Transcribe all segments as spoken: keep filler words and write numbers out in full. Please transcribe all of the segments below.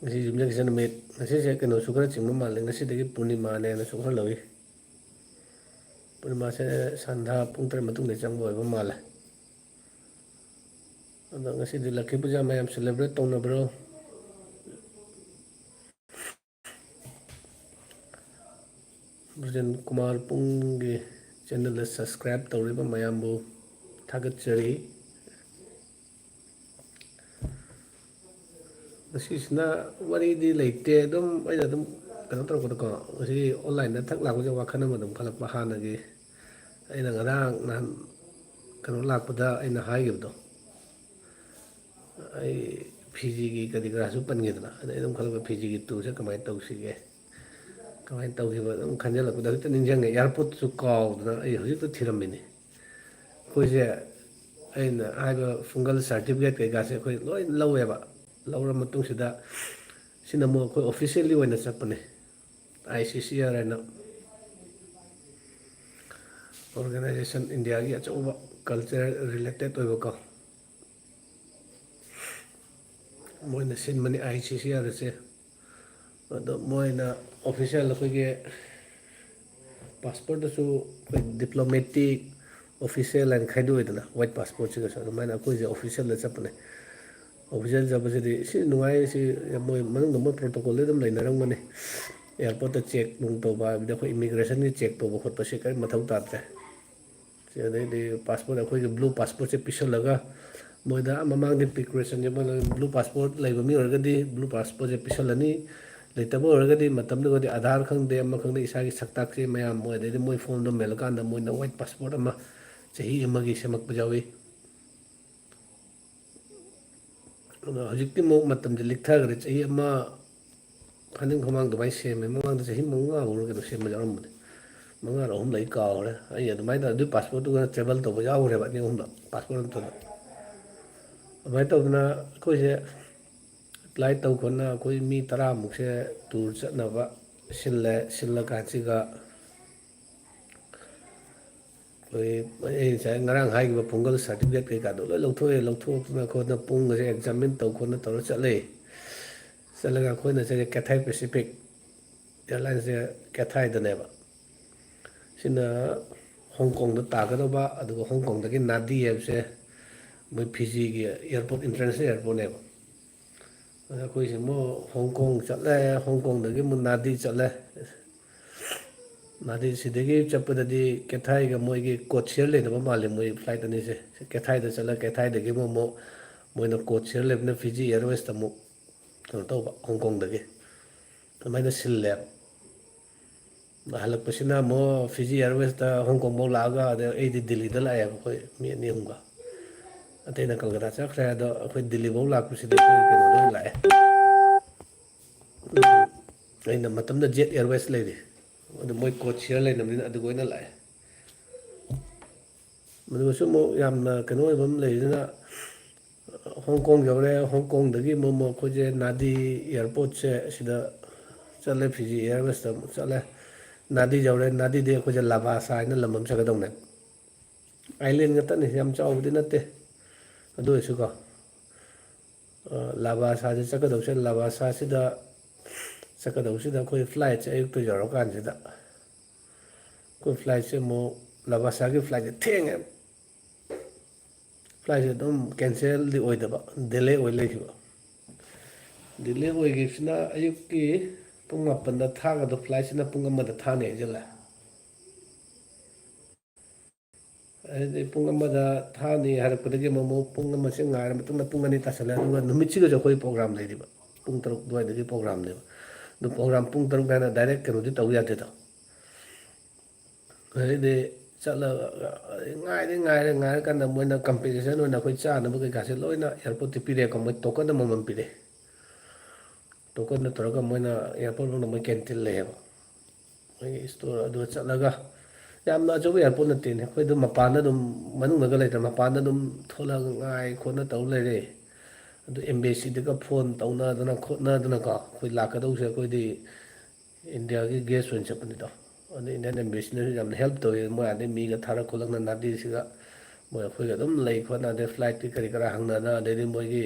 ꯉꯁꯤ ꯌꯨꯝꯖꯀꯩꯁ ꯅꯨꯃꯤꯠ, ꯉꯁꯤꯁꯦ ꯀꯩꯅꯣꯁꯨ ꯈꯔ ꯆꯤꯡꯕ ꯃꯥꯜꯂꯦ, ꯉꯁꯤꯗꯒꯤ ꯄꯨꯔꯅꯤꯃꯥꯅꯦꯅꯁꯨ ꯈꯔ ꯂꯧꯏ꯫ ꯄꯨꯔꯅꯤꯃꯥꯁꯦ ꯁꯟꯙꯥ ꯄꯨꯡ ꯇꯔꯦꯠ ꯃꯇꯨꯡꯗ ꯆꯪꯕ ꯑꯣꯏꯕ ꯃꯥꯜꯂꯦ꯫ ꯑꯗꯣ ꯉꯁꯤꯗꯤ ꯂꯛꯈꯤ ꯄꯨꯖꯥ ꯃꯌꯥꯝ celebrate ꯇꯧꯅꯕ꯭ꯔꯣ? ꯕ꯭ꯔꯖꯦꯟ ꯀꯨꯃꯥꯔ ꯄꯨꯡꯒꯤ channelꯗ subscribe ꯇꯧꯔꯤꯕ ꯃꯌꯥꯝꯕꯨ ꯊꯥꯒꯠꯆꯔꯤ꯫ ꯉꯁꯤꯁꯤꯅ ꯋꯥꯔꯤꯗꯤ ꯂꯩꯇꯦ, ꯑꯗꯨꯝ ꯑꯩꯅ ꯑꯗꯨꯝ ꯀꯩꯅꯣ ꯇꯧꯔꯛꯄꯗꯀꯣ, ꯉꯁꯤ onlineꯗ ꯊꯛ ꯂꯥꯛꯄꯁꯦ ꯋꯥꯈꯜ ꯑꯃ ꯑꯗꯨꯝ ꯈꯜꯂꯛꯄ꯫ ꯍꯥꯟꯅꯒꯤ ꯑꯩꯅ ꯉꯔꯥꯡ ꯅꯍꯥꯟ ꯀꯩꯅꯣ ꯂꯥꯛꯄꯗ ꯑꯩꯅ ꯍꯥꯏꯈꯤꯕꯗꯣ, ꯑꯩ ꯐꯤꯖꯤꯒꯤ ꯀꯔꯤ ꯀꯔꯥꯁꯨ ꯄꯟꯈꯤꯗꯅ, ꯑꯗ ꯑꯩ ꯑꯗꯨꯝ ꯈꯜꯂꯛꯄ, ꯐꯤꯖꯤꯒꯤ tourꯁꯦ ꯀꯃꯥꯏꯅ ꯇꯧꯁꯤꯒꯦ, ꯀꯃꯥꯏꯅ ꯇꯧꯈꯤꯕ ꯑꯗꯨꯝ ꯈꯟꯖꯤꯜꯂꯛꯄꯗ ꯍꯧꯖꯤꯛꯇ ꯅꯤꯡꯁꯤꯡꯉꯦ꯫ Airportꯇꯁꯨ ꯀꯥꯎꯗꯅ ꯑꯩ ꯍꯧꯖꯤꯛꯇ ꯊꯤꯔꯝꯃꯤꯅꯤ꯫ ꯑꯩꯈꯣꯏꯁꯦ, ꯑꯩꯅ ꯍꯥꯏꯕ ꯐꯨꯡꯒꯜ certificate ꯀꯩꯀꯥꯁꯦ ꯑꯩꯈꯣꯏ ꯂꯣꯏ ꯂꯧꯋꯦꯕ꯫ ꯂꯧꯔ ꯃꯇꯨꯡꯁꯤꯗ ꯁꯤꯅ ꯑꯃꯨꯛ ꯑꯩꯈꯣꯏ officially ꯑꯣꯏꯅ ꯆꯠꯄꯅꯦ, ICCR ꯍꯥꯏꯅ organization, Indiaꯒꯤ ꯑꯆꯧꯕ culture related ꯑꯣꯏꯕꯀꯣ꯫ ꯃꯣꯏꯅ ꯁꯤꯟꯕꯅꯤ ICCR ꯑꯁꯦ꯫ ꯑꯗꯣ ꯃꯣꯏꯅ official ꯑꯩꯈꯣꯏꯒꯤ passportꯇꯁꯨ ꯑꯩꯈꯣꯏ diplomatic, official ꯍꯥꯏꯅ ꯈꯥꯏꯗꯣꯛꯏꯗꯅ, white passportꯁꯤꯒꯁꯨ꯫ ꯑꯗꯨꯃꯥꯏꯅ ꯑꯩꯈꯣꯏꯁꯦ officialꯗ ꯆꯠꯄꯅꯦ꯫ Official ꯆꯠꯄꯁꯤꯗꯤ ꯁꯤ ꯅꯨꯡꯉꯥꯏ, ꯁꯤ ꯃꯣꯏ ꯃꯅꯨꯡꯗ ꯃꯣꯏ protocolꯗꯤ ꯑꯗꯨꯝ ꯂꯩꯅꯔꯝꯒꯅꯤ꯫ Airportꯇ check ꯅꯨꯡ ꯇꯧꯕ ꯍꯥꯏꯕꯗꯤ ꯑꯩꯈꯣꯏ immigration check ꯇꯧꯕ ꯈꯣꯠꯄꯁꯦ ꯀꯔꯤꯝ ꯃꯊꯧ ꯇꯥꯗ꯭ꯔꯦ꯫ ꯁꯤ ꯑꯗꯩꯗꯤ passport, ꯑꯩꯈꯣꯏꯒꯤ blue passportꯁꯦ ꯄꯤꯁꯜꯂꯒ, ꯃꯣꯏꯗ ꯃꯃꯥꯡꯗꯤ precautionꯁꯦ, ꯃꯣꯏꯅ blue passport ꯂꯩꯕ ꯃꯤ ꯑꯣꯏꯔꯒꯗꯤ blue passportꯁꯦ ꯄꯤꯁꯜꯂꯅꯤ, ꯂꯩꯇꯕ ꯑꯣꯏꯔꯒꯗꯤ ꯃꯇꯝꯗꯨꯒꯗꯤ Aadhaar ꯈꯪꯗꯦ, ꯑꯃ ꯈꯪꯗꯦ, ꯏꯁꯥꯒꯤ ꯁꯛꯇꯥꯛꯁꯦ ꯃꯌꯥꯝ ꯃꯣꯏ, ꯑꯗꯩꯗꯤ ꯃꯣꯏ formꯗꯣ ꯃꯦꯜꯂꯀꯥꯟꯗ ꯃꯣꯏꯅ white passport ꯑꯃ ꯆꯍꯤ ꯑꯃꯒꯤ ꯁꯦꯝꯃꯛꯄ ꯌꯥꯎꯏ꯫ ꯑꯗꯣ ꯍꯧꯖꯤꯛꯇꯤ ꯑꯃꯨꯛ ꯃꯇꯝꯁꯦ ꯂꯤꯛꯊꯈ꯭ꯔꯦ, ꯆꯍꯤ ꯑꯃ ꯐꯥꯅꯤꯡ ꯐꯃꯥꯡ ꯑꯗꯨꯃꯥꯏꯅ ꯁꯦꯝꯃꯦ꯫ ꯃꯃꯥꯡꯗ ꯆꯍꯤ ꯃꯉꯥ ꯃꯨꯛꯂ ꯀꯩꯅꯣ ꯁꯦꯝꯕ ꯌꯥꯎꯔꯝꯕꯅꯦ, ꯃꯉꯥꯔ ꯑꯍꯨꯝꯂ ꯑꯩ ꯀꯥꯎꯈ꯭ꯔꯦ꯫ ꯑꯩ ꯑꯗꯨꯃꯥꯏꯅ ꯇꯧꯔ ꯑꯗꯨꯒꯤ passportꯇꯨꯒ travel ꯇꯧꯕ ꯌꯥꯎꯈ꯭ꯔꯦꯕ, ꯑꯅꯤ ꯑꯍꯨꯝꯂꯛ, passport ꯑꯃꯠꯇꯗ꯫ ꯑꯗꯨꯃꯥꯏꯅ ꯇꯧꯗꯅ ꯑꯩꯈꯣꯏꯁꯦ apply ꯇꯧ ꯈꯣꯠꯅ ꯑꯩꯈꯣꯏ ꯃꯤ ꯇꯔꯥꯃꯨꯛꯁꯦ tour ꯆꯠꯅꯕ ꯁꯤꯜꯂꯦ꯫ ꯁꯤꯜꯂꯀꯥꯟꯁꯤꯗ ꯑꯩꯈꯣꯏ, ꯑꯩ ꯉꯁꯥꯏ ꯉꯔꯥꯡ ꯍꯥꯏꯈꯤꯕ ꯐꯨꯡꯒꯜ certificate ꯀꯩꯀꯥꯗꯣ ꯂꯣꯏ ꯂꯧꯊꯣꯛꯑꯦ꯫ ꯂꯧꯊꯣꯛꯇꯅ ꯈꯣꯠꯇꯅ ꯄꯨꯡꯒꯁꯦ examine ꯇꯧ ꯈꯣꯠꯅ ꯇꯧꯔ ꯆꯠꯂꯦ꯫ ꯆꯠꯂꯒ ꯑꯩꯈꯣꯏꯅ ꯆꯠꯂꯤꯁꯦ Cathay Pacific Airlinesꯁꯦ Cathayꯗꯅꯦꯕ꯫ ꯁꯤꯅ ꯍꯣꯡ ꯀꯣꯡꯗ ꯇꯥꯒꯗꯧꯕ, ꯑꯗꯨꯒ ꯍꯣꯡ ꯀꯣꯡꯗꯒꯤ ꯅꯥꯗꯤ ꯍꯥꯏꯕꯁꯦ ꯃꯣꯏ ꯐꯤꯖꯤꯒꯤ airport, international airportꯅꯦꯕ꯫ ꯑꯗ ꯑꯩꯈꯣꯏꯁꯦ ꯑꯃꯨꯛ ꯍꯣꯡ ꯀꯣꯡ ꯆꯠꯂꯦ, ꯍꯣꯡ ꯀꯣꯡꯗꯒꯤ ꯑꯃꯨꯛ ꯅꯥꯗꯤ ꯆꯠꯂꯦ꯫ ꯅꯥꯗꯤ ꯁꯤꯗꯒꯤ ꯆꯠꯄꯗꯗꯤ Cathay ꯒ ꯃꯣꯏꯒꯤ code share ꯂꯩꯅꯕ ꯃꯥꯜꯂꯦ, ꯃꯣꯏ flight ꯑꯅꯤꯁꯦ꯫ Cathay ꯗ ꯆꯠꯂ Cathay ꯗꯒꯤ ꯑꯃꯨꯛ, ꯑꯃꯨꯛ ꯃꯣꯏꯅ code share ꯂꯩꯕꯅ Fiji Airways ꯇ ꯑꯃꯨꯛ ꯀꯩꯅꯣ ꯇꯧꯕ, ꯍꯣꯡ ꯀꯣꯡꯗꯒꯤ ꯑꯗꯨꯃꯥꯏꯅ ꯁꯤꯜꯂꯦ꯫ ꯍꯜꯂꯛꯄꯁꯤꯅ ꯑꯃꯨꯛ Fiji Airways ꯇ ꯍꯣꯡ ꯀꯣꯡ ꯐꯥꯎ ꯂꯥꯛꯑꯒ, ꯑꯗꯩ ꯑꯩꯗꯤ ꯗꯤꯜꯂꯤꯗ ꯂꯥꯛꯑꯦꯕ, ꯑꯩꯈꯣꯏ ꯃꯤ ꯑꯅꯤ ꯑꯍꯨꯝꯒ꯫ ꯑꯇꯩꯅ ꯀꯜꯀꯇꯥ ꯆꯠꯈ꯭ꯔꯦ, ꯑꯗꯣ ꯑꯩꯈꯣꯏ ꯗꯤꯜꯂꯤ ꯐꯥꯎ ꯂꯥꯛꯄꯁꯤꯗꯤ ꯑꯩꯈꯣꯏ ꯀꯩꯅꯣꯗ ꯑꯣꯏꯅ ꯂꯥꯛꯑꯦ꯫ ꯎꯝ, ꯑꯩꯅ ꯃꯇꯝꯗ Jet Airways ꯂꯩꯔꯤ, ꯑꯗꯨ ꯃꯣꯏ code share ꯂꯩꯅꯕꯅꯤꯅ ꯑꯗꯨꯒ ꯑꯣꯏꯅ ꯂꯥꯛꯑꯦ꯫ ꯑꯗꯨꯒꯁꯨ ꯑꯃꯨꯛ ꯌꯥꯝꯅ ꯀꯩꯅꯣ ꯑꯣꯏꯕ ꯑꯃ ꯂꯩꯔꯤꯁꯤꯅ, ꯍꯣꯡ ꯀꯣꯡ ꯌꯧꯔꯦ, ꯍꯣꯡ ꯀꯣꯡꯗꯒꯤ ꯑꯃꯨꯛ, ꯑꯃꯨꯛ ꯑꯩꯈꯣꯏꯁꯦ ꯅꯥꯗꯤ airport ꯁꯦ ꯁꯤꯗ ꯆꯠꯂꯦ, Fiji Airways ꯇ ꯑꯃꯨꯛ ꯆꯠꯂꯦ꯫ ꯅꯥꯗꯤ ꯌꯧꯔꯦ, ꯅꯥꯗꯤꯗꯤ ꯑꯩꯈꯣꯏꯁꯦ ꯂꯕꯥꯁꯥ ꯍꯥꯏꯅ ꯂꯝ ꯑꯃ ꯆꯠꯀꯗꯧꯅꯦ꯫ Island ꯉꯥꯛꯇꯅꯤ, ꯌꯥꯝ ꯆꯥꯎꯕꯗꯤ ꯅꯠꯇꯦ꯫ ꯑꯗꯨ ꯑꯣꯏꯔꯁꯨꯀꯣ, ꯑ, ꯂꯕꯥꯁꯥꯁꯦ ꯆꯠꯀꯗꯧꯁꯦ, ꯂꯕꯥꯁꯥꯁꯤꯗ ꯆꯠꯀꯗꯧꯁꯤꯗ ꯑꯩꯈꯣꯏ flight ꯁꯦ ꯑꯌꯨꯛꯇ ꯌꯧꯔꯀꯥꯟꯁꯤꯗ, ꯑꯩꯈꯣꯏ flight ꯁꯦ ꯑꯃꯨꯛ, ꯂꯕꯥꯁꯥꯒꯤ flight ꯁꯦ ꯊꯦꯡꯉꯦ꯫ Flight ꯁꯦ ꯑꯗꯨꯝ cancel ꯗꯤ ꯑꯣꯏꯗꯕ, delay ꯑꯣꯏ ꯂꯩꯈꯤꯕ꯫ Delay ꯑꯣꯏꯈꯤꯕꯁꯤꯅ ꯑꯌꯨꯛꯀꯤ ꯄꯨꯡ ꯃꯥꯄꯟꯗ ꯊꯥꯒꯗꯕ flight ꯁꯤꯅ ꯄꯨꯡ ꯑꯃꯗ ꯊꯥꯅꯤ ꯍꯥꯏꯖꯜꯂꯦ꯫ ꯑꯗꯩꯗꯤ ꯄꯨꯡ ꯑꯃꯗ ꯊꯥꯅꯤ ꯍꯥꯏꯔꯛꯄꯗꯒꯤ ꯑꯃꯨꯛ ꯄꯨꯡ ꯑꯃꯁꯤ ꯉꯥꯏꯔ ꯃꯇꯨꯡꯗ ꯄꯨꯡ ꯑꯅꯤ ꯇꯥꯁꯜꯂꯦ, ꯑꯗꯨꯒ ꯅꯨꯃꯤꯠꯁꯤꯒꯁꯨ ꯑꯩꯈꯣꯏ program ꯂꯩꯔꯤꯕ, ꯄꯨꯡ ꯇꯔꯨꯛ ꯑꯗꯨꯋꯥꯏꯗꯒꯤ program ꯅꯦꯕ꯫ ꯑꯗꯨ program ꯄꯨꯡ ꯇꯔꯨꯛ ꯍꯥꯏꯅ direct ꯀꯩꯅꯣꯗꯤ ꯇꯧ ꯌꯥꯗꯦꯗꯣ꯫ ꯑꯗꯩꯗꯤ ꯆꯠꯂꯒ ꯉꯥꯏꯔꯦ, ꯉꯥꯏꯔꯦ, ꯉꯥꯏꯔꯀꯥꯟꯗ ꯃꯣꯏꯅ compensation ꯑꯣꯏꯅ ꯑꯩꯈꯣꯏ ꯆꯥꯅꯕ ꯀꯩꯀꯥꯁꯦ ꯂꯣꯏꯅ airport ꯇ ꯄꯤꯔꯦꯀꯣ, ꯃꯣꯏ token ꯑꯃꯃꯝ ꯄꯤꯔꯦ꯫ Token ꯗꯣ ꯇꯧꯔꯒ ꯃꯣꯏꯅ airport ꯃꯅꯨꯡꯗ ꯃꯣꯏ canteen ꯂꯩꯌꯦꯕ꯫ ꯃꯣꯏꯒꯤ store ꯑꯗꯨꯗ ꯆꯠꯂꯒ, ꯌꯥꯝꯅ ꯑꯆꯧꯕ airport ꯅꯠꯇꯦꯅꯦ, ꯑꯩꯈꯣꯏꯗꯣ ꯃꯄꯥꯟꯗ ꯑꯗꯨꯝ, ꯃꯅꯨꯡꯗꯒ ꯂꯩꯇꯅ ꯃꯄꯥꯟꯗ ꯑꯗꯨꯝ ꯊꯣꯛꯂꯛꯑꯒ ꯉꯥꯏ ꯈꯣꯠꯅ ꯇꯧ ꯂꯩꯔꯦ꯫ ꯑꯗꯨ embassy ꯗꯒ phone ꯇꯧꯅꯗꯅ ꯈꯣꯠꯅꯗꯅꯀꯣ, ꯑꯩꯈꯣꯏ ꯂꯥꯛꯀꯗꯧꯁꯦ ꯑꯩꯈꯣꯏꯗꯤ India ꯒꯤ guest ꯑꯣꯏꯅ ꯆꯠꯄꯅꯤꯗꯣ꯫ ꯑꯗꯩ Indian embassy ꯅꯁꯨ ꯌꯥꯝꯅ help ꯇꯧꯋꯤ, ꯃꯣꯏ ꯑꯗꯩ ꯃꯤꯒ ꯊꯥꯔꯛ ꯈꯣꯠꯂꯛꯅ ꯅꯥꯗꯤꯁꯤꯒ ꯃꯣꯏ ꯑꯩꯈꯣꯏꯒ ꯑꯗꯨꯝ ꯂꯩ ꯈꯣꯠꯅ, ꯑꯗꯩ flight ꯀꯤ ꯀꯔꯤ ꯀꯔꯥ ꯍꯪꯅꯗꯅ, ꯑꯗꯩꯗꯤ ꯃꯣꯏꯒꯤ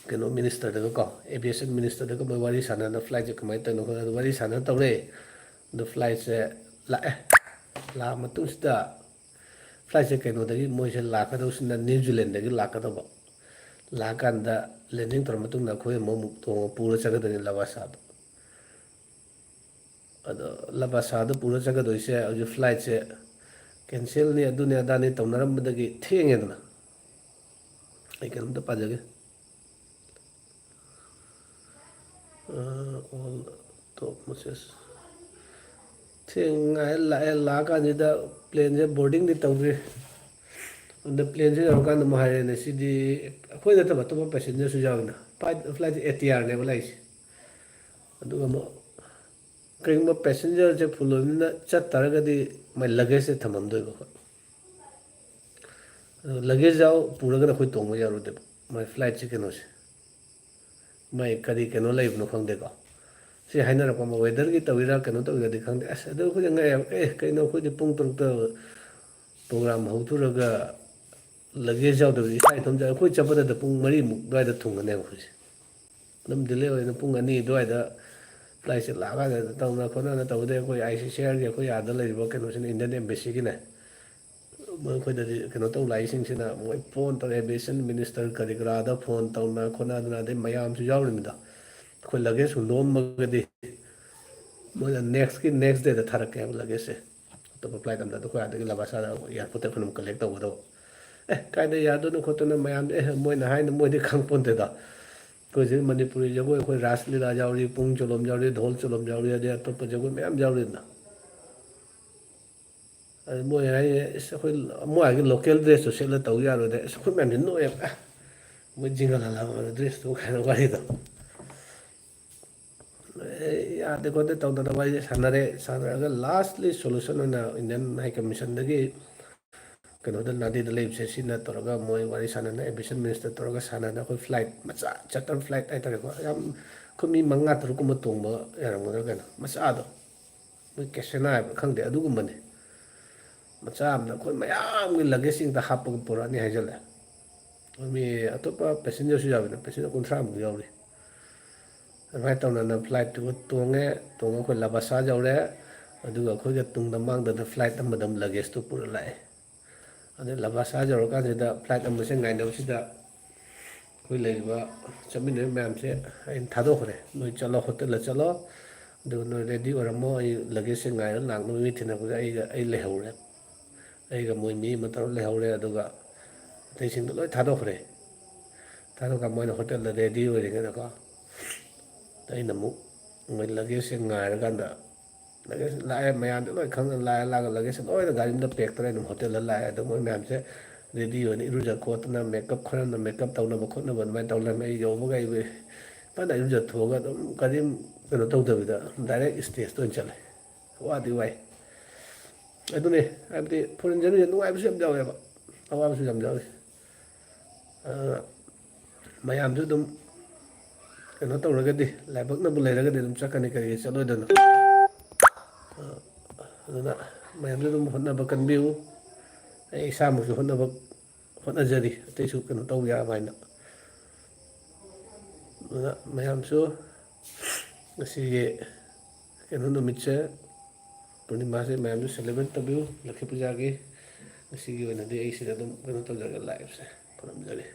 ꯀꯩꯅꯣ ꯃꯤꯅꯤꯁꯇꯔꯗꯒ ꯀꯣ, ꯑꯦꯚꯤꯌꯦꯁꯟ ꯃꯤꯅꯤꯁꯇꯔꯗꯒ ꯃꯣꯏ ꯋꯥꯔꯤ ꯁꯥꯟꯅꯅ ꯐ꯭ꯂꯥꯏꯠꯁꯦ ꯀꯃꯥꯏꯅ ꯇꯧꯔꯤꯅꯣ ꯈꯣꯠꯂꯤꯅꯣ ꯋꯥꯔꯤ ꯁꯥꯟꯅꯅ ꯇꯧꯔꯦ꯫ ꯑꯗꯣ ꯐ꯭ꯂꯥꯏꯠꯁꯦ ꯂꯥꯛꯑꯦ꯫ ꯂꯥꯛꯑ ꯃꯇꯨꯡꯁꯤꯗ ꯐ꯭ꯂꯥꯏꯠꯁꯦ ꯀꯩꯅꯣꯗꯒꯤ ꯃꯣꯏꯁꯦ ꯂꯥꯛꯀꯗꯧꯁꯤꯅ ꯅ꯭ꯌꯨ ꯖꯤꯂꯦꯟꯗꯒꯤ ꯂꯥꯛꯀꯗꯧꯕ꯫ ꯂꯥꯛꯑꯀꯥꯟꯗ ꯂꯦꯟꯗꯤꯡ ꯇꯧꯔ ꯃꯇꯨꯡꯗ ꯑꯩꯈꯣꯏ ꯑꯃꯨꯛ ꯑꯃꯨꯛ ꯇꯣꯡꯉ ꯄꯨꯔ ꯆꯠꯀꯗꯣꯏꯅꯤ ꯂꯕꯥꯁꯥꯗꯣ꯫ ꯑꯗꯣ ꯂꯕꯥꯁꯥꯗ ꯄꯨꯔ ꯆꯠꯀꯗꯣꯏꯁꯦ ꯍꯧꯖꯤꯛ ꯐ꯭ꯂꯥꯏꯠꯁꯦ ꯀꯦꯟꯁꯦꯜꯅꯤ, ꯑꯗꯨꯅꯤ ꯑꯗꯥꯅꯤ ꯇꯧꯅꯔꯝꯕꯗꯒꯤ ꯊꯦꯡꯉꯦꯗꯅ꯫ ꯑꯩ ꯀꯩꯅꯣꯝꯇ ꯄꯥꯖꯒꯦ꯫ ꯑꯣꯜ ꯇꯣꯞ ꯃꯦꯁꯦꯖ꯫ ꯊꯦꯡꯉꯥꯏ ꯂꯥꯛꯑꯦ꯫ ꯂꯥꯛꯑꯀꯥꯟꯁꯤꯗ ꯄ꯭ꯂꯦꯟꯁꯦ ꯕꯣꯔꯗꯤꯡꯗꯤ ꯇꯧꯗ꯭ꯔꯤ꯫ ꯑꯗ ꯄ꯭ꯂꯦꯟꯁꯦ ꯌꯧꯔꯀꯥꯟꯗ ꯑꯃꯨꯛ ꯍꯥꯏꯔꯦꯅꯦ, ꯁꯤꯗꯤ ꯑꯩꯈꯣꯏ ꯅꯠꯇꯕ ꯑꯇꯣꯞꯄ ꯄꯦꯁꯦꯟꯖꯔꯁꯨ ꯌꯥꯎꯋꯤꯅ꯫ Flight, ꯐ꯭ꯂꯥꯏꯠꯁꯦ A T ꯑꯥꯔꯅꯦꯕ ꯂꯥꯛꯏꯁꯦ꯫ ꯑꯗꯨꯒ ꯑꯃꯨꯛ ꯀꯔꯤꯒꯨꯝꯕ ꯄꯦꯁꯦꯟꯖꯔꯁꯦ ꯐꯨꯜ ꯑꯣꯏꯕꯅꯤꯅ ꯆꯠꯇꯥꯔꯒꯗꯤ ꯃꯥꯏ ꯂꯒꯦꯖꯁꯦ ꯊꯝꯃꯝꯗꯣꯏꯕ ꯑꯩꯈꯣꯏ꯫ ꯑꯗꯣ ꯂꯒꯦꯖ ꯌꯥꯎ ꯄꯨꯔꯒꯅ ꯑꯩꯈꯣꯏ ꯇꯣꯡꯕ ꯌꯥꯔꯣꯏꯗꯣꯏꯕ꯫ ꯃꯥꯏ ꯐ꯭ꯂꯥꯏꯠꯁꯦ ꯀꯩꯅꯣꯁꯦ, ꯃꯥꯏ ꯀꯔꯤ ꯀꯩꯅꯣ ꯂꯩꯕꯅꯣ ꯈꯪꯗꯦꯀꯣ꯫ ꯁꯤ ꯍꯥꯏꯅꯔꯛꯄ ꯑꯃ, ꯋꯦꯗꯔꯒꯤ ꯇꯧꯔꯤꯔꯥ ꯀꯩꯅꯣ ꯇꯧꯔꯤꯔꯥꯗꯤ ꯈꯪꯗꯦ꯫ ꯑꯁ, ꯑꯗꯨ ꯑꯩꯈꯣꯏꯗꯤ ꯉꯛꯑꯦꯕ꯫ ꯑꯦ, ꯀꯩꯅꯣ, ꯑꯩꯈꯣꯏꯗꯤ ꯄꯨꯡ ꯇꯔꯨꯛꯇ ꯄ꯭ꯔꯣꯒ꯭ꯔꯥꯝ ꯍꯧꯊꯔꯒ ꯂꯒꯦꯖ ꯌꯥꯎꯗꯕꯁꯤ ꯏꯁꯥ ꯏꯊꯣꯝꯇ, ꯑꯩꯈꯣꯏ ꯆꯠꯄꯗꯗ ꯄꯨꯡ ꯃꯔꯤꯃꯨꯛ ꯑꯗꯨꯋꯥꯏꯗ ꯊꯨꯡꯒꯅꯦꯕ ꯑꯩꯈꯣꯏꯁꯦ꯫ ꯑꯗꯨꯝ ꯗꯤꯂꯦ ꯑꯣꯏꯅ ꯄꯨꯡ ꯑꯅꯤ ꯑꯗꯨꯋꯥꯏꯗ ꯐ꯭ꯂꯥꯏꯠꯁꯦ ꯂꯥꯛꯑꯀꯥꯟꯗ ꯇꯧꯅ ꯈꯣꯠꯅꯅ ꯇꯧꯕꯗꯩ ꯑꯩꯈꯣꯏ ꯑꯥꯏ ꯁꯤ ꯁꯤ ꯑꯥꯔꯒꯤ ꯑꯩꯈꯣꯏ ꯑꯥꯗ ꯂꯩꯔꯤꯕ ꯀꯩꯅꯣꯁꯤꯅ, ꯏꯟꯗꯤꯌꯟ ꯑꯦꯝꯕꯦꯁꯤꯒꯤꯅꯦ, ꯃꯣꯏ ꯑꯩꯈꯣꯏꯗꯗꯤ ꯀꯩꯅꯣ ꯇꯧ ꯂꯥꯛꯏꯁꯤꯡꯁꯤꯅ ꯃꯣꯏ ꯐꯣꯟ ꯇꯧꯔꯦ, ꯑꯦꯚꯤꯌꯦꯁꯟ ꯃꯤꯅꯤꯁꯇꯔ ꯀꯔꯤ ꯀꯔꯥꯗ ꯐꯣꯟ ꯇꯧꯅ ꯈꯣꯠꯅꯗꯅ, ꯑꯗꯩ ꯃꯌꯥꯝꯁꯨ ꯌꯥꯎꯔꯤꯃꯤꯗꯣ꯫ ꯑꯩꯈꯣꯏ ꯂꯒꯦꯖ ꯍꯨꯟꯗꯣꯛꯑꯝꯃꯒꯗꯤ ꯃꯣꯏꯅ ꯅꯦꯛꯁꯀꯤ ꯅꯦꯛꯁ ꯗꯦꯗ ꯊꯥꯔꯛꯀꯦ ꯍꯥꯏꯕ ꯂꯒꯦꯖꯁꯦ꯫ ꯑꯇꯣꯞꯄ ꯐ꯭ꯂꯥꯏꯠ ꯑꯝꯗ ꯑꯩꯈꯣꯏ ꯑꯥꯗꯒꯤ ꯂꯕꯥꯁꯥꯗ ꯑꯦꯌꯥꯔꯄꯣꯔꯠꯇ ꯑꯩꯈꯣꯏꯅ ꯑꯃꯨꯛ ꯀꯂꯦꯛ ꯇꯧꯒꯗꯧꯕ꯫ ꯑꯦ, ꯀꯥꯏꯗ ꯌꯥꯗꯣꯏꯅꯣ ꯈꯣꯠꯇꯣꯏꯅꯣ ꯃꯌꯥꯝꯗꯤ, ꯑꯦ, ꯃꯣꯏꯅ ꯍꯥꯏꯅ ꯃꯣꯏꯗꯤ ꯈꯪꯄꯣꯟꯇꯦꯗꯣ꯫ ꯑꯩꯈꯣꯏ ꯁꯤꯗ ꯃꯅꯤꯄꯨꯔꯤ ꯖꯒꯣꯏ, ꯑꯩꯈꯣꯏ ꯔꯥꯁ ꯂꯤꯂꯥ ꯌꯥꯎꯔꯤ, ꯄꯨꯡ ꯆꯣꯂꯣꯝ ꯌꯥꯎꯔꯤ, ꯙꯣꯜ ꯆꯣꯂꯣꯝ ꯌꯥꯎꯔꯤ, ꯑꯗꯩ ꯑꯇꯣꯞꯄ ꯖꯒꯣꯏ ꯃꯌꯥꯝ ꯌꯥꯎꯔꯤꯗꯅ꯫ ꯑꯗꯨ ꯃꯣꯏ ꯍꯥꯏꯌꯦ, "ꯑꯁ, ꯑꯩꯈꯣꯏ ꯃꯣꯏ ꯑꯥꯒꯤ ꯂꯣꯀꯦꯜ ꯗ꯭ꯔꯦꯁꯇꯨ ꯁꯦꯠꯂ ꯇꯧ ꯌꯥꯔꯣꯏꯗ?" ꯑꯁ, ꯑꯩꯈꯣꯏ ꯃꯌꯥꯝꯁꯦ ꯅꯣꯛꯑꯦꯕ꯫ "ꯑꯦ, ꯃꯣꯏ ꯖꯤꯡꯒ ꯂꯥꯂꯥ ꯗ꯭ꯔꯦꯁꯇꯨ" ꯀꯥꯏꯅ ꯋꯥꯔꯤꯗꯣ꯫ ꯑꯦ, ꯌꯥꯗꯦ ꯈꯣꯠꯇꯦ ꯇꯧꯗꯅ ꯋꯥꯔꯤꯁꯦ ꯁꯥꯟꯅꯔꯦ꯫ ꯁꯥꯟꯅꯔꯒ ꯂꯥꯁꯂꯤ ꯁꯣꯂꯨꯁꯟ ꯑꯣꯏꯅ ꯏꯟꯗꯤꯌꯟ ꯍꯥꯏ ꯀꯃꯤꯁꯟꯗꯒꯤ ꯀꯩꯅꯣꯗ, ꯅꯥꯗꯦꯗ ꯂꯩꯕꯁꯦ, ꯁꯤꯅ ꯇꯧꯔꯒ ꯃꯣꯏ ꯋꯥꯔꯤ ꯁꯥꯟꯅꯅ, ꯑꯦꯚꯤꯌꯦꯁꯟ ꯃꯤꯅꯤꯁꯇꯔ ꯇꯧꯔꯒ ꯁꯥꯟꯅꯅ ꯑꯩꯈꯣꯏ ꯐ꯭ꯂꯥꯏꯠ ꯃꯆꯥ, ꯆꯥꯔꯇꯔ ꯐ꯭ꯂꯥꯏꯠ ꯍꯥꯏꯇꯥꯔꯦꯀꯣ, ꯌꯥꯝ ꯑꯩꯈꯣꯏ ꯃꯤ ꯃꯉꯥ ꯇꯔꯨꯛꯀꯨꯝꯕ ꯇꯣꯡꯕ ꯌꯥꯔꯝꯒꯗ꯭ꯔꯥ ꯀꯩꯅꯣ, ꯃꯆꯥꯗꯣ, ꯃꯣꯏ ꯀꯦꯁꯦꯅꯥ ꯍꯥꯏꯕ꯭ꯔꯥ ꯈꯪꯗꯦ, ꯑꯗꯨꯒꯨꯝꯕꯅꯤ꯫ ꯃꯆꯥ ꯑꯃꯗ ꯑꯩꯈꯣꯏ ꯃꯌꯥꯝꯒꯤ ꯂꯒꯦꯖꯁꯤꯡꯗ ꯍꯥꯞꯄꯒ ꯄꯨꯔꯛꯑꯅꯤ ꯍꯥꯏꯖꯜꯂꯦ꯫ ꯃꯤ ꯑꯇꯣꯞꯄ ꯄꯦꯁꯦꯟꯖꯔꯁꯨ ꯌꯥꯎꯋꯤꯗ, ꯄꯦꯁꯦꯟꯖꯔ ꯀꯨꯟꯊ꯭ꯔꯥꯃꯨꯛ ꯌꯥꯎꯔꯤ꯫ ꯑꯗꯨꯃꯥꯏꯅ ꯇꯧꯅꯅ ꯐ꯭ꯂꯥꯏꯠꯇꯨꯒ ꯇꯣꯡꯉꯦ꯫ ꯇꯣꯡꯉ ꯑꯩꯈꯣꯏ ꯂꯕꯥꯁꯥ ꯌꯧꯔꯦ꯫ ꯑꯗꯨꯒ ꯑꯩꯈꯣꯏꯒ ꯇꯨꯡꯗ ꯃꯥꯡꯗꯅ ꯐ꯭ꯂꯥꯏꯠ ꯑꯃꯗ ꯑꯃꯨꯛ ꯂꯒꯦꯖꯇꯨ ꯄꯨꯔ ꯂꯥꯛꯑꯦ꯫ ꯑꯗꯩ ꯂꯕꯥꯁꯥ ꯌꯧꯔꯀꯥꯟꯁꯤꯗ ꯐ꯭ꯂꯥꯏꯠ ꯑꯃꯁꯦ ꯉꯥꯏꯅꯕꯁꯤꯗ ꯑꯩꯈꯣꯏ ꯂꯩꯔꯤꯕ ꯆꯠꯃꯤꯟꯅꯔꯤꯕ ꯃꯌꯥꯝꯁꯦ ꯑꯩꯅ ꯊꯥꯗꯣꯛꯈ꯭ꯔꯦ꯫ "ꯅꯣꯏ ꯆꯠꯂꯣ, ꯍꯣꯇꯦꯜꯗ ꯆꯠꯂꯣ, ꯑꯗꯨꯒ ꯅꯣꯏ ꯔꯦꯗꯤ ꯑꯣꯏꯔꯝꯃꯣ, ꯑꯩ ꯂꯒꯦꯖꯁꯦ ꯉꯥꯏꯔ ꯂꯥꯛꯅꯕ ꯃꯤ ꯊꯤꯅꯕꯗ ꯑꯩꯒ, ꯑꯩ ꯂꯩꯍꯧꯔꯦ꯫ ꯑꯩꯒ ꯃꯣꯏ ꯃꯤ ꯑꯃ ꯇꯧꯔ ꯂꯩꯍꯧꯔꯦ꯫ ꯑꯗꯨꯒ ꯑꯇꯩꯁꯤꯡꯗꯣ ꯂꯣꯏ ꯊꯥꯗꯣꯛꯈ꯭ꯔꯦ꯫ ꯊꯥꯗꯣꯛꯑꯒ ꯃꯣꯏꯅ ꯍꯣꯇꯦꯜꯗ ꯔꯦꯗꯤ ꯑꯣꯏꯔꯤꯉꯩꯗꯀꯣ, ꯑꯩꯅ ꯑꯃꯨꯛ ꯃꯣꯏ ꯂꯒꯦꯖꯁꯦ ꯉꯥꯏꯔꯀꯥꯟꯗ, ꯂꯒꯦꯖ ꯂꯥꯛꯑꯦ, ꯃꯌꯥꯝꯗꯤ ꯂꯣꯏ ꯈꯪꯅ ꯂꯥꯛꯑꯦ, ꯂꯥꯛꯑꯒ ꯂꯒꯦꯖꯁꯦ ꯂꯣꯏꯅ ꯒꯥꯔꯤ ꯑꯃꯗ ꯄꯦꯛ ꯇꯧꯔꯦ꯫ ꯑꯗꯨꯝ ꯍꯣꯇꯦꯜꯗ ꯂꯥꯛꯑꯦ꯫ ꯑꯗꯣ ꯃꯣꯏ ꯃꯌꯥꯝꯁꯦ ꯔꯦꯗꯤ ꯑꯣꯏꯅ ꯏꯔꯨꯖ ꯈꯣꯠꯇꯅ, ꯃꯦꯀꯞ ꯈꯔꯅ ꯃꯦꯀꯞ ꯇꯧꯅꯕ ꯈꯣꯠꯅꯕ ꯑꯗꯨꯃꯥꯏꯅ ꯇꯧ ꯂꯩꯔꯝꯃꯦ꯫ ꯑꯩ ꯌꯧꯕꯒ ꯑꯩ ꯐꯖꯅ ꯏꯔꯨꯖꯊꯣꯛꯑꯒ ꯑꯗꯨꯝ ꯀꯔꯤꯝ ꯀꯩꯅꯣ ꯇꯧꯗꯕꯤꯗ ꯗꯥꯏꯔꯦꯛ ꯁ꯭ꯇꯦꯖꯇ ꯑꯣꯏꯅ ꯆꯠꯂꯦ꯫ ꯋꯥꯗꯤ ꯋꯥꯏ꯫ ꯑꯗꯨꯅꯦ, ꯍꯥꯏꯕꯗꯤ ꯐꯣꯔꯦꯟ ꯖꯔꯅꯤꯁꯦ ꯅꯨꯡꯉꯥꯏꯕꯁꯨ ꯌꯥꯝ ꯌꯥꯎꯋꯦꯕ, ꯑꯋꯥꯕꯁꯨ ꯌꯥꯝ ꯌꯥꯎꯋꯤ꯫ ꯑ, ꯃꯌꯥꯝꯁꯨ ꯑꯗꯨꯝ ꯀꯩꯅꯣ ꯇꯧꯔꯒꯗꯤ, ꯂꯥꯏꯕꯛꯅꯕꯨ ꯂꯩꯔꯒꯗꯤ ꯑꯗꯨꯝ ꯆꯠꯀꯅꯤ, ꯀꯔꯤꯒꯤ ꯆꯠꯂꯣꯏꯗꯣꯏꯅꯣ? ꯑ, ꯑꯗꯨꯅ ꯃꯌꯥꯝꯁꯨ ꯑꯗꯨꯝ ꯍꯣꯠꯅꯕ ꯀꯟꯕꯤꯌꯨ꯫ ꯑꯩ ꯏꯁꯥꯃꯛꯁꯨ ꯍꯣꯠꯅꯕ, ꯍꯣꯠꯅꯖꯔꯤ, ꯑꯇꯩꯁꯨ ꯀꯩꯅꯣ ꯇꯧꯕ ꯌꯥꯕ ꯍꯥꯏꯅ꯫ ꯑꯗꯨꯅ ꯃꯌꯥꯝꯁꯨ ꯉꯁꯤꯒꯤ ꯀꯩꯅꯣ ꯅꯨꯃꯤꯠꯁꯦ, ꯄꯨꯔꯅꯤꯃꯥꯁꯦ ꯃꯌꯥꯝꯁꯨ ꯁꯦꯂꯦꯕ꯭ꯔꯦꯠ ꯇꯧꯕꯤꯌꯨ, ꯂꯛꯈꯤ ꯄꯨꯖꯥꯒꯤ꯫ ꯉꯁꯤꯒꯤ ꯑꯣꯏꯅꯗꯤ ꯑꯩ ꯁꯤꯗ ꯑꯗꯨꯝ ꯀꯩꯅꯣ ꯇꯧꯖꯔꯒꯦ, ꯂꯥꯏꯐꯁꯦ ꯊꯝꯖꯔꯦ꯫